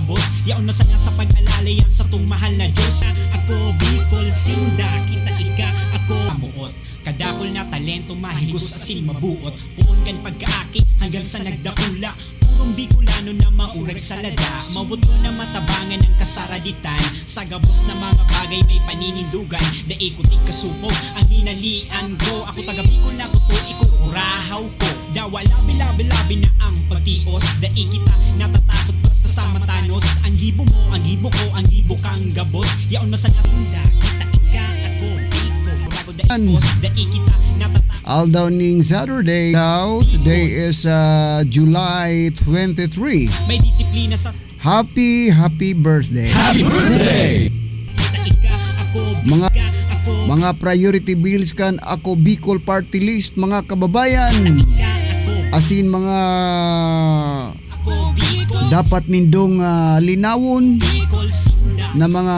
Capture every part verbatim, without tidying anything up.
Boss, yaon na sana sa pag-alala yan sa tong mahal na Diyos. Ako, Bicol, sinda, kita ika, ako, mamuot. Kadakol na talento, mahigos asin mabuot. Puon kan pagkaaki, hanggang sa nagdakula. Purong Bicolano na maurag sa lada. Mawot ko na matabangan ang kasaraditan. Sa gabos na mga bagay may paninindugan. Dai ko tigkasupog ang hinalian ko. Ako taga Bicol na totoo, ikukurahaw ko. Dawa labi-labi-labi na ang pagtios. Dai kita natatakot basta sa matanos. Ang gibo mo, ang gibo ko, ang gibo kang gabos. Yaon masalasinda, kita ika, ako, Bicol. Bago dai Yan. Boss, dai kita natatakot. Aldaw ning Saturday. Now, today is, uh, July twenty-three. May disiplina sa Happy, happy birthday. Happy birthday! Kita ika, ako, Mga, bika, ako, mga priority bills kan Ako Bicol Party List, mga kababayan. Ika, ako, Asin mga ako, Bicol, dapat nindong, ah, linawon Bicol, sinda, na mga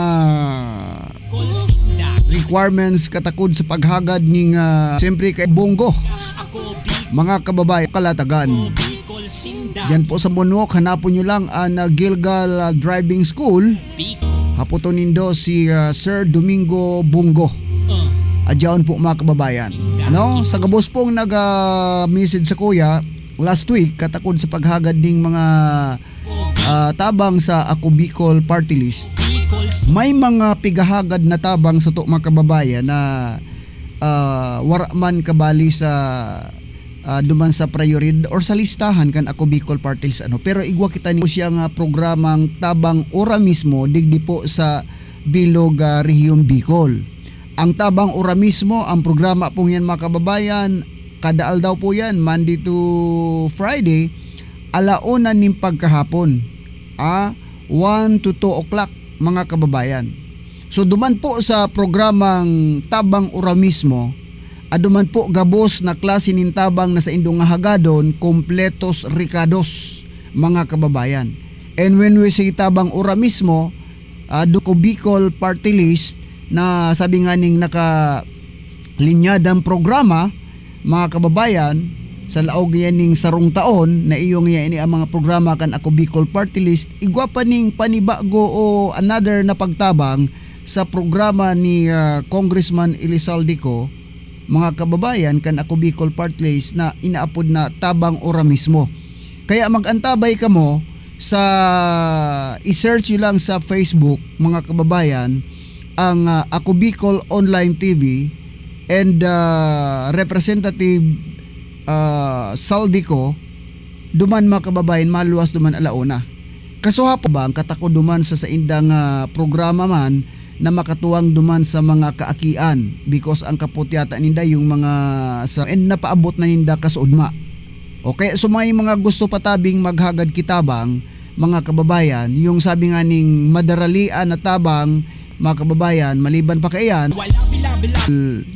Bicol, sinda, requirements katakod sa paghagad ning, ah, siyempre kay Bongo. Ako, Bicol, Mga kababayan, kalatagan. Ako, Bicol, sinda. Diyan po sa Bonwok, hanapon nyo lang ang, ah, Gilgal, ah, Driving School. Bicol. Hapoton nindo si, ah, Sir Domingo Bongo. Uh. Adyaon po, mga kababayan. Sinda. Ano? Sa gabos pong nag, ah, message sa kuya, last week, katakod sa paghagad ning mga, ah, tabang sa Ako Bicol Party List. Bicol. May mga pigahagad na tabang sato, mga kababayan, na, ah, wara man kabali sa, ah, duman sa prioridad or sa listahan kan Ako Bicol Party List, ano. Pero igwa kita ni siya nga programang Tabang Ora Mismo digdi po sa bilog, ah, Rehiyon Bicol. Ang Tabang Ora Mismo, ang programa pong yan, mga kababayan, kada aldaw po yan, Monday to Friday, ala una nin pagkahapon, ah, one to two o'clock, mga kababayan. So, duman po sa programang Tabang Ora Mismo, aduman po gabos na klase nin tabang na saindo nga hagadon, kompletos, rikados, mga kababayan. And when we say Tabang Ora Mismo, ah, Duko Bicol Party List na sabi nga ning naka linyadang programa, mga kababayan, sa laog niya ning sarong taon na iyo niya ini ang mga programa kan Ako Bicol Party List, igwa pa ning panibago o another na pagtabang sa programa ni, ah, Congressman Elizalde Co, mga kababayan, kan Ako Bicol Party List na inaapod na Tabang Ora Mismo. Kaya mag-antabay kamo sa, i-search nyo lang sa Facebook, mga kababayan, ang, ah, Ako Bicol Online T V and, ah, Representative, ah, Saldico, duman, mga kababayan, maluwas duman ala una. Kasuha pa ba ang katakod duman sa saindang, ah, programa man na makatuwang duman sa mga kaakian? Because ang kapot yata ninda yung mga sa, and napaabot na ninda kasuodma. Okay, so may mga gusto pa tabing maghagad kitabang, mga kababayan, yung sabi nga ning madaralian na tabang, mga kababayan, maliban pa kaiyan, Wala bila-bila.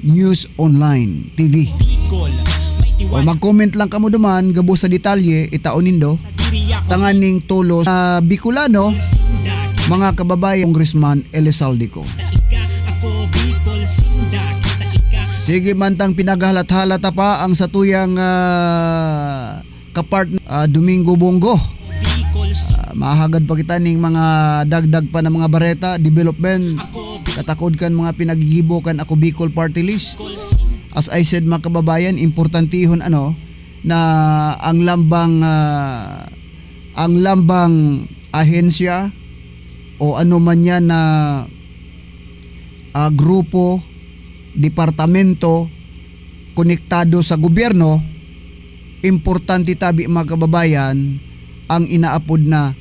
News Online T V. Bicol, may O tiwala. Mag-comment lang kamo duman, gabos sa detalye, itao nindo. Sa diri ako. Tanganing tulos na Bicolano, Sinda. Mga kababayan, Congressman Elizalde Co. Kita ika, ako, Bicol, sinda. Kita ika. Sige man tang pinaghalat-halata pa ang satuyang, ah, kapart-, ah, Domingo Bongo. Bicol, sinda. Ah, mahagad pa kita ning mga dagdag pa na mga bareta, development. Ako, Bicol. Katakod kan mga pinagigibo kan Ako Bicol Party List. Bicol, sinda. As I said, mga kababayan, importantihon, ano, na ang lambang, ah, ang lambang ahensya o ano man yan na, ah, grupo, departamento, konektado sa gobyerno, importante tabi, mga kababayan, ang inaapod na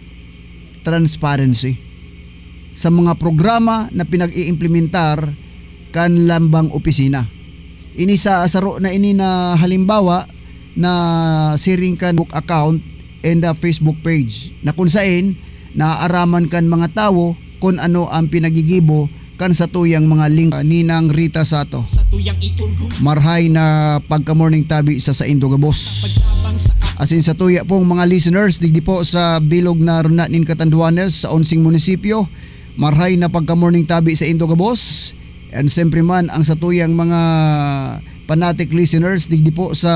transparency sa mga programa na pinag-iimplementar kan lambang opisina. Ini sa saro na ini na halimbawa na siring kan book account and the Facebook page na kun saen naaaraman kan mga tawo kun ano ang pinagigibo kan satuyang mga lingkod. Ninang Rita Sato. Sa tuyang iturgo. Marhay na pagka-morning tabi sa saindo gabos. Paglabang sa ka- Asin sa tuya pong mga listeners digdi po sa bilog na runa nin Catanduanes sa onseng munisipyo, marhay na pagka-morning tabi sa indo gabos. And siyempre man ang satuyang mga fanatic listeners digdi po sa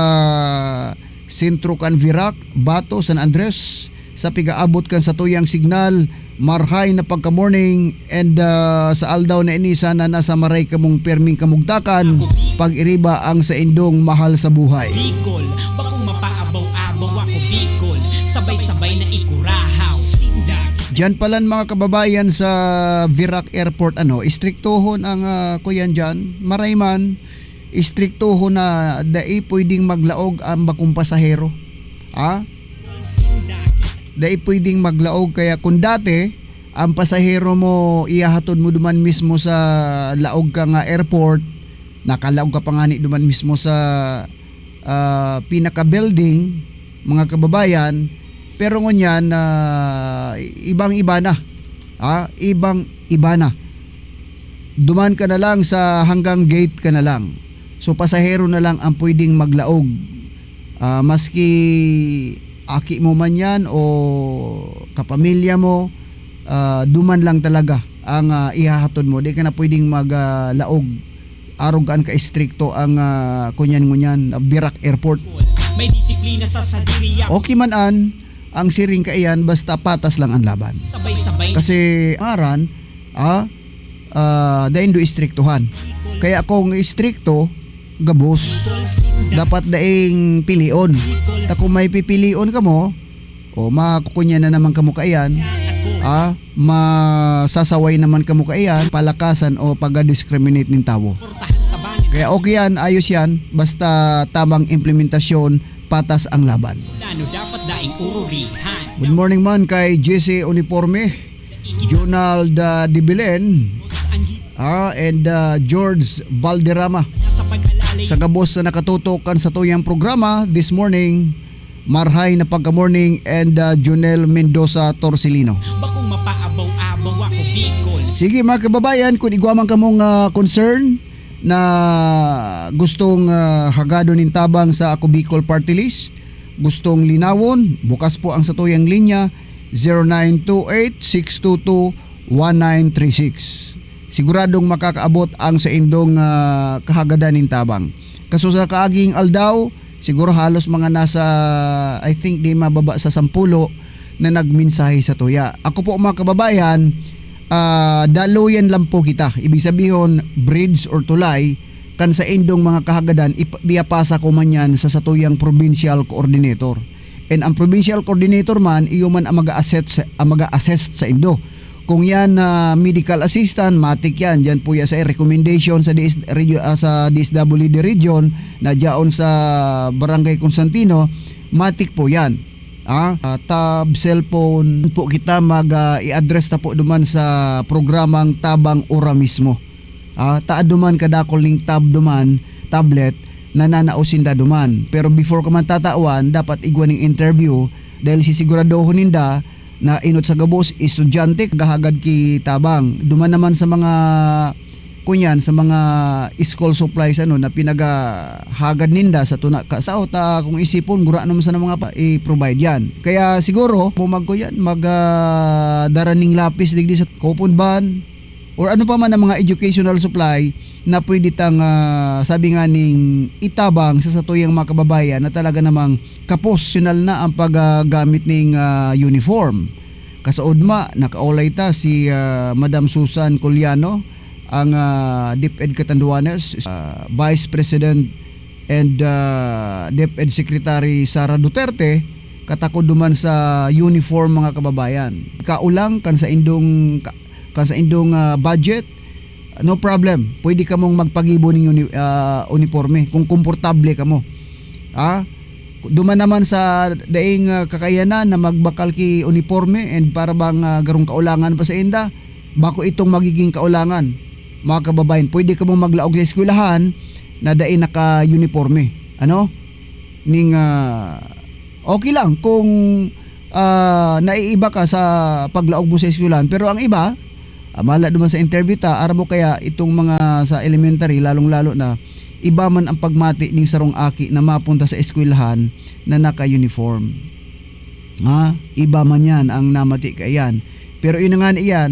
Centro Canvirac, Bato, San Andres, sa pigaabot kan satuyang signal. Marhay na pagka-morning, and, ah, sa aldaw na ini, sana nasa maray kamong perming kamugtakan, pag-iriba ang saindong mahal sa buhay. Bicol, bakong mapaabaw-abaw ako, Bicol, sabay-sabay na ikurahaw. Sindak. Diyan palan, mga kababayan, sa Virac Airport, ano, istriktohon ang, ah, kuyan diyan. Maray man, istriktohon na dai pwedeng maglaog ang bakong pasahero. Ah? Dai pwedeng maglaog. Kaya kung dati, ang pasahero mo, ihahatod mo duman mismo sa laog ka nga airport, nakalaog ka pa ngani duman mismo sa, ah, pinaka-building, mga kababayan, pero ngunyan, ah, ibang-iba na. Ah, ibang-iba na. Duman ka na lang sa hanggang gate ka na lang. So, pasahero na lang ang pwedeng maglaog. Ah, maski aki mo man yan o kapamilya mo, ah, duman lang talaga ang, ah, ihahatod mo. Di ka na pwedeng mag, ah, laog. Arog an kaistrikto ang, ah, kunyan-ngunyan, ah, Virac Airport. May disiplina sa sadiri. Okay man an, ang siring kaiyan, basta patas lang ang laban. Sabay-sabay. Kasi, ngaran, ah, ah, dai nindo istriktuhan. Kaya kung istrikto, gabos. Dapat daing pilion. Ta kung may pipilion kamo, o makukunya na naman kamo kaiyan, ah, masasaway naman kamo kaiyan, palakasan o pag-discriminate nin tawo. Kaya okay yan, ayos yan, basta tamang implementasyon, patas ang laban. Plano dapat daing ururihan. Good morning man kay J C Uniforme, Jonald, ah, de Belen, ah, and, ah, George Valderrama. Sa pag-alalay. Sa gabos na nakatutok kan satuyang programa this morning, marhay na pagka-morning, and, ah, Junel Mendoza Torcilino. Bakong mapaabaw-abaw ako, Bicol. Sige, mga kababayan, kung igwa man kamong, ah, concern na gustong, ah, hagadon nin tabang sa Ako Bicol Party List, gustong linawon, bukas po ang satuyang linya, zero nine two eight, six two two, one nine three six. Siguradong makakaabot ang saindong, ah, kahagadan nin tabang. Kaso sa kaaging aldaw, siguro halos mga nasa, I think, di mababa sa sampulo na nagmensahe sa tuya. Ako po, mga kababayan, ah, daluyan lang po kita. Ibig sabihon, bridge or tulay, kan saindong mga kahagadan, ip-, ipapasa ko man yan sa satuyang provincial coordinator. And ang provincial coordinator man, iyo man ang mag-a-assess, ang mag-a-assess saindo. Kung yan, ah, medical assistant, matik yan. Diyan po yan sa recommendation sa D S, regio-, ah, sa D S W D region na diyaon sa Barangay Constantino, matik po yan. Ah, ah, tab, cellphone po kita mag, ah, i-address ta po duman sa programang Tabang Ora mismo. Ah, ta duman kadakol ning tab duman, tablet, nananao sinda duman. Pero before ka man tatawan, dapat igwa ning interview dahil sisiguradohon ninda na inot sa gabos, estudyante, gahagad ki tabang. Duman naman sa mga, kunyan, sa mga school supplies, ano, na pinagahagad ninda sa tuna ka, sa uta, kung isipon, gura naman sa mga pa, i-provide yan. Kaya siguro, kung magkuyan, mag, ah, dara ning lapis, digdi sa kopon ban, or ano pa man ang mga educational supply na pwede tang, ah, sabi nga ning itabang sa satuyang mga kababayan na talaga namang kaposyonal na ang paggamit ning, ah, uniform. Kasaudma, nakaulay ta si, ah, Madam Susan Coliano, ang, ah, DepEd Catanduanes, ah, Vice President and, ah, DepEd Secretary Sara Duterte, katakod duman sa uniform, mga kababayan. Kaulang kan saindong ka-, kan saindong, ah, budget, no problem. Pwede kamong magpagibo ning uni-, ah, uniporme kung komportable kamo. Ah, duman naman sa daing, ah, kakayanan na magbakal ki uniporme and para bang, ah, garong kaulangan pa sainda, bako itong magiging kaulangan, mga kababayan. Pwede kamong maglaog sa eskwelahan na dai naka-uniporme. Ano? Ning, ah, okay lang kung, ah, naiiba ka sa paglaog mo sa eskwelahan. Pero ang iba, ah, mala duman sa interview ta, aram mo kaya itong mga sa elementary, lalong-lalo na, iba man ang pagmati ning sarong aki na mapunta sa eskwelahan na naka-uniform. Ha? Iba man yan ang namati kaiyan. Pero yun na nga na iyan,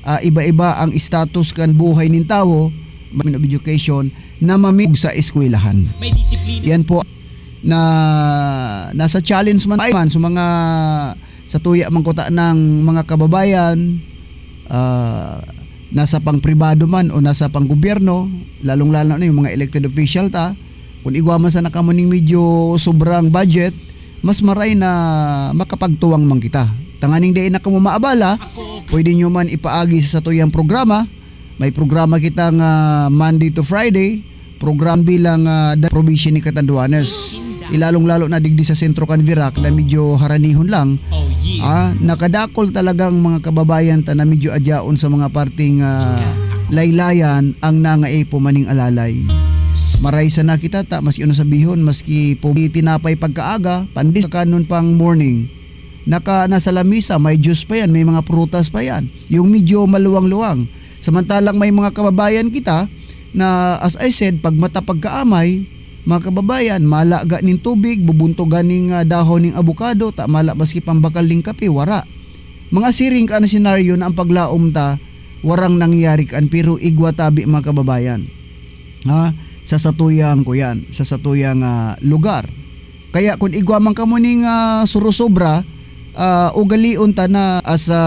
ah, iba-iba ang status kan buhay nin tawo, man of education, na mamig sa eskwelahan. May disiplina. Yan po na nasa challenge man tayo man sa mga Sa tuya man kuta ng mga kababayan, ah, nasa pang pribado man o nasa pang gobyerno, lalong-lalo na yung mga elected official ta, kung igwa man sana kamo ning medyo sobrang budget, mas maray na makapagtuwang man kita. Tanganing dai na kamo maabala, pwede nyo man ipaagi sa satuyang programa. May programa kita nga Monday to Friday, program bilang, ah, da-, probinsya ni Catanduanes. Ilalong-lalo na digdi sa sentro kan Virac na medyo haranihon lang. Ah, nakadakol talagang mga kababayan ta na medyo adyaon sa mga parteng, ah, laylayan ang nangaipo maning alalay. Maray sana kita ta, maski ano sabihon, maski po tinapay pagkaaga, pandis kanon pang morning. Naka, nasa lamisa, may juice pa yan, may mga prutas pa yan. Yung medyo maluwang-luwang. Samantalang may mga kababayan kita na, as I said, pag mata pagkaamay, mga kababayan, malaga nin tubig, bubuntogan ning, ah, dahon ning abukado, ta mala maski pambakal ning kape, wara. Mga siring ka na senaryo na ang paglaom ta, warang nangyayari kaan, pero igwa tabi, mga kababayan. Ha? Sa satuyang, kuyan, sa satuyang, ah, lugar. Kaya kung igwa man kamo ning, ah, surosobra, ah, ugalion ta na as a